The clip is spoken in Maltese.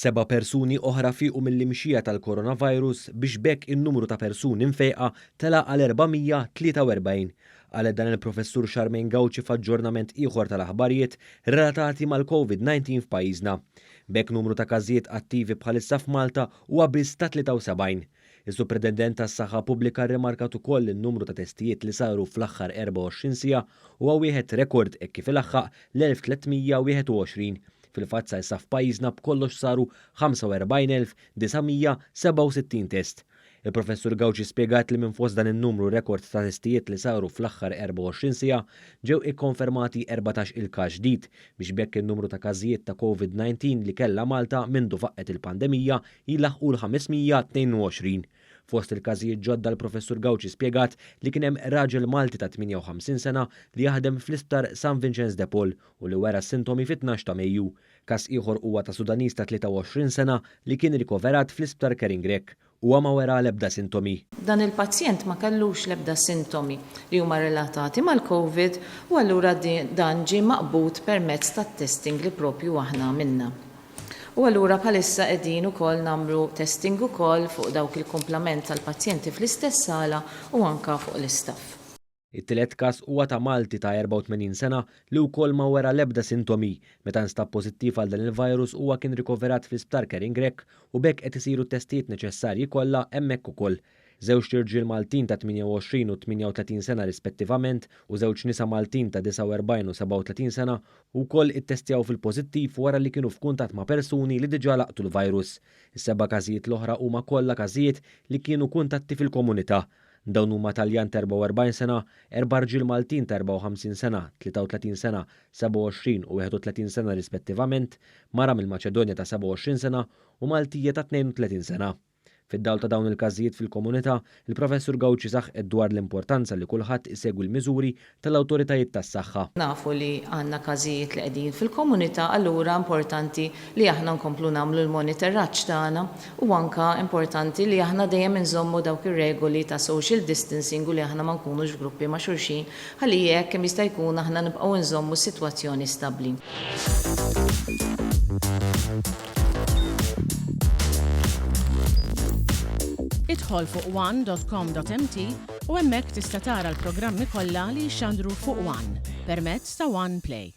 Seba' persuni oħra fiequ mill-imxija tal-coronavirus biex b'hekk in-numru ta' persuni mfejqa tela' għal 443. Qalet dan il-Professur Charmaine Gauci f'aġġornament ieħor tal-aħbarijiet relatati mal-Covid-19 f'pajjiżna. B'hekk numru ta' każijiet attivi bħalissa f'Malta huwa biss ta' 73. Is-Supretendent tas-Saħħa Pubblika rrimarkat ukoll li n-numru ta' testijiet li saru fl-aħħar 24 siegħa huwa wieħed rekord hekk kif ilaħħaq l-1,321. Fil-fatt sa issa f'pajjiżna b'kollox saru 45,967 test. Il-Professur Gauci spjegat li minn fost dan in-numru rekord ta' testijiet li saru fl-aħħar 24 siegħa ġew ikkonfermati 14 il-każ ġdid biex b'hekk in-numru ta' każijiet ta' Covid-19 li kellha Malta mindu faqqgħet il-pandemija jlaħħqu l-522. Fost il-każijiet ġodda l-Professur Gauci spjegat li kien hemm raġel Malti ta' 58 sena li jaħdem fl-Isptar San Vinċenz de Paul u li wera s-sintomi fit-tnax ta' Mejju. Każ ieħor huwa ta' Sudaniż ta' 23 sena li kien rikoverat fl-Isptar Kering Grech. Huwa ma wera l-ebda sintomi. Dan il-pazjent ma kellux l-ebda sintomi li huma relatati mal-Covid u allura dan ġie maqbud permezz tat-testing li propju aħna għamilna. U allura bħalissa qegħdin ukoll nagħmlu testing ukoll fuq dawk il-kumplament tal-pazjenti fl-istess sala u anka fuq l-istaff. It-tielet każ huwa ta' Malti ta' 84 sena li wkoll ma wera l-ebda sintomi. Meta nstab pożittiv għal dan il-virus huwa kien rikoverat fl-Isptar Karen Grech u b'hekk qed isiru t-testijiet neċessarji kollha hemmhekk ukoll. Żewġt irġiel Maltin ta' 28 u 38 sena rispettivament u żewġ nisa Maltin ta' 49 u 37 sena wkoll ittestjaw fil-pożittiv wara li kienu f'kuntatt ma' persuni li diġà laqtu l-virus. Is-seba' każijiet l-oħra huma kollha każijiet li kienu kuntatti fil-komunità. Dawn huma Taljan ta' 44 sena, erba' rġiel Maltin ta' 54 sena, 33 sena, 27 u 31 sena rispettivament, mara mill-Maċedonja ta' 27 sena u Maltija ta' 32 sena. Fid-dawl ta' dawn il-każijiet fil-komunità, il-Professur Gauci saħqet dwar l-importanza li kulħadd isegwi l-miżuri tal-awtoritajiet tas-saħħa. Nafu li għandna każijiet li qegħdin fil-komunità allura importanti li aħna nkomplu nagħmlu l-monitoraġġ tagħna u anke importanti li aħna dejjem inżommu dawk ir-regoli ta' social distancing u li aħna ma nkunux f'gruppi ma' xulxin ħalli hekk kemm jista' jkun aħna nibqgħu nżommu s-sitwazzjoni stabbli. Idħol fuq one.com.mt u hemmhekk tista' tara l-programmi kollha li jixxandru fuq One permezz ta' One Play.